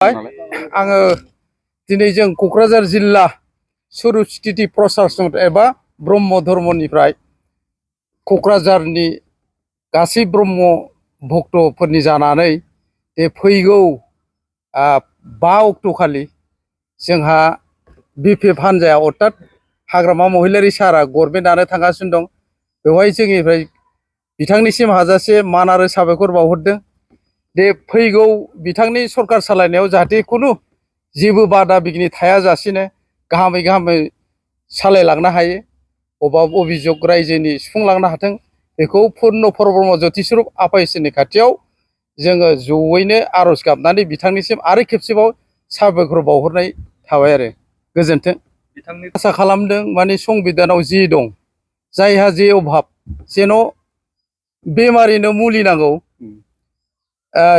आङो दिनै जों क'क्राझार जिल्ला सुरुस्थिति प्रसासन एबा ब्रह्म धर्मनिफ्राय क'क्राझारनि गासै ब्रह्म भक्तफोरनि जानानै बे फैगौ 5 अक्ट'खालि जोंहा बिपिएफ हान्जाया अर्थात हाग्रामा महिलारि सारा गभर्नमेन्ट दानो थांगासिनो दं। बेवहाय जोंनिफ्राय बिथांनिसिम हाजासे मान आरो साबायखर बावहरदों। दे फैगौ बिथांनि सरकार सालायनायाव जाहाथे खुनु जेबो बादा बिघ्नि थायाजासेनो गाहामै सालायलांनो हायो, अभाब अभियोग रायजोनि सुफुंलांनो हाथों, बेखौ पुर्ण परब्रह्म ज्योतिस्वरूप आफा इसोरनि खाथियाव जोङो जयैनो आरज गाबनानै बिथांनिसिम आरो खेबसेबाव साबायखर बावहरनाय थाबाय आरो गोजोन्थों। आसा खालामदों माने संबिधानाव जि दं, जायहा जे अभाब, जेन' बेमारिनो मुलि नांगौ,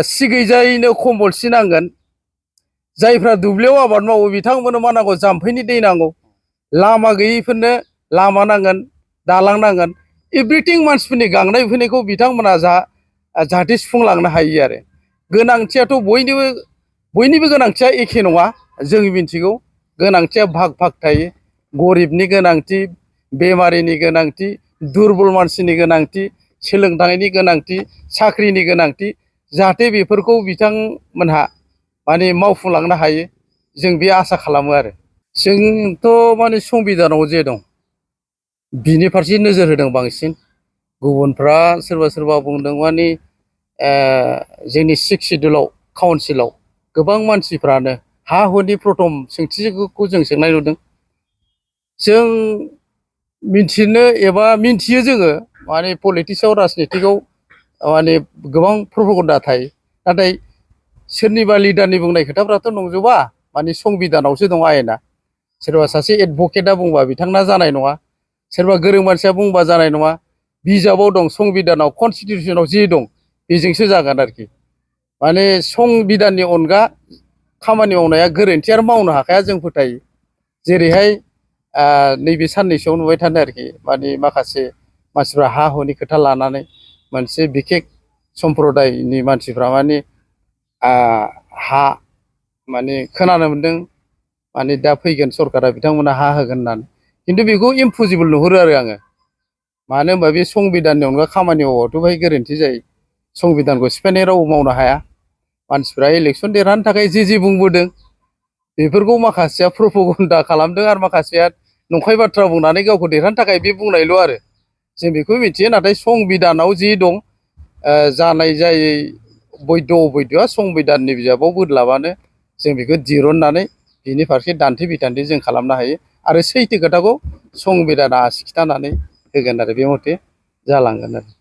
सिगैजायैनो कम्बलसि नांगोन, जायफ्रा दुब्लियाव आबाद मावो बिथांमोननो मा नांगौ, जाम्फैनि दै नांगौ, लामा गैयैफोरनो लामा नांगोन, दालां नांगोन, एभ्रिथिं मानसिफोरनि गांनाय उखैनायखौ बिथांमोना जाहाथे सुफुंलांनो हायो आरो। गोनांथियाथ' बयनिबो गोनांथिया एखे नङा, जों मिथिगौ गोनांथिया भाग भाग थायो। गरिबनि गोनांथि, बेमारिनि गोनांथि, दुरबल मानसिनि गोनांथि, सोलोंथाइनि गोनांथि, साख्रिनि गोनांथि, जाहाथे बेफोरखौ बिथांमोनहा माने मावफुंलांनो हायो, जों बे आसा खालामो आरो। जोंथ' माने संबिधानाव जे दं बिनि फारसे नोजोर होदों बांसिन। गुबुनफ्रा सोरबा बुंदों माने जोंनि 6 सिडुलाव काउन्सिलाव गोबां मानसिफ्रानो हा हुनि प्रथम सोंथिखौ जों सोंनाय नुदों। जों मिथिनो एबा मिथियो जोङो माने पलिटिक्सआव राजनितिकआव माने गोबां प्रपगेन्डा थायो, नाथाय सोरनिबा लिडारनि बुंनाय खोथाफ्राथ' नंजोबा, माने संबिधानावसो दं आयेना। सोरबा सासे एडभकेटआ बुंबा बिथांना जानाय नङा, सोरबा गोरों मानसिया बुंबा जानाय नङा। बिजाबाव दं, संबिधानाव कनस्टिटिउसनाव जे दं बेजोंसो जागोन आरोखि। माने संबिधाननि अनगा खामानि मावनाया गोरोन्थि आरो मावनो हाखाया जों फोथायो। जेरैहाय नैबे साननैसोआव नुबाय थादों आरोखि, माने माखासे मानसिफ्रा हा हुनि खोथा लानानै मोनसे बिखेक सम्प्रदायनि मानसिफ्रा माने हा माने खोनानो मोन्दों माने दा फैगोन सरकारा बिथांमोना हा होगोन होननानै, खिन्थु बेखौ इम्पसिबोल नुहुरो आरो आङो। मानो होनबा बे संबिधाननि अनगा खामानि मावबाथ' बेहाय गोरोन्थि जायो। संबिधानखौ सिफायनाय रावबो मावनो हाया। मानसिफ्रा इलेक्सन देरहानो थाखाय जे बुंबोदों बेफोरखौ माखासेया प्रपगेन्डा खालामदों आरो माखासेया नंखाय बाथ्रा बुंनानै गावखौ देरहानो थाखाय बे बुंनायल' आरो। जों बेखौ मिथियो, नाथाय संबिधानाव जि दं, जानाय जायै बैध' अबैध'आ संबिधाननि बिजाबाव बोदलाबानो जों बेखौ दिरुननानै बिनि फारसे दान्थे बिदान्थे जों खालामनो हायो आरो सैथो खोथाखौ संबिधाना आसि खिथानानै होगोन आरो बे मथे जालांगोन आरो।